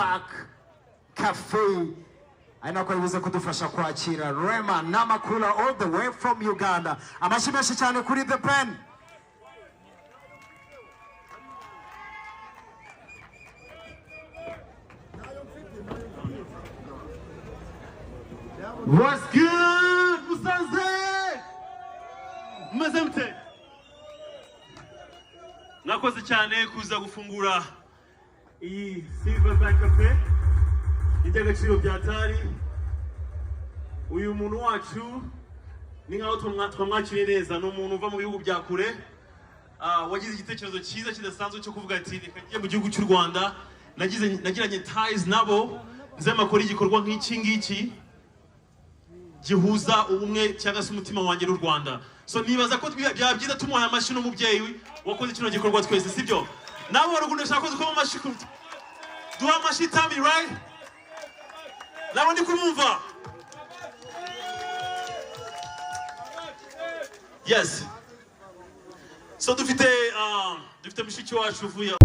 Silverback Cafe, ari nako ari buze kudufasha kwakira Rema Namakula all the way from Uganda. Amashyi menshi cyane kuri The Ben. What's good, Musanze? Mumeze mute? Mwakoze cyane kuza gufungura iyi Silverback Cafe. Iby'agaciro bya tari. Uyu muntu wacu ni nkaho twamwakiriye neza, ni umuntu uva mu bihugu bya kure. Wagize igitekerezo cyiza kidasanzwe cyo kuvuga ati reka njye mu gihugu cy'u Rwanda, nagiranye ties nabo, nze makora igikorwa nk'iki ngiki gihuza ubumwe cyangwa se umutima wanjye n'u Rwanda. So nibaza ko byaba byiza tumuhaye amashyi n'umubyeyi wakoze kino gikorwa twese, sibyo? Nawe waruguru ndashaka ko dukoma amashyi, duha amashyi Tami, right? Nawe ndi kumwumva. Yes. So dufite mushiki wacu uvuye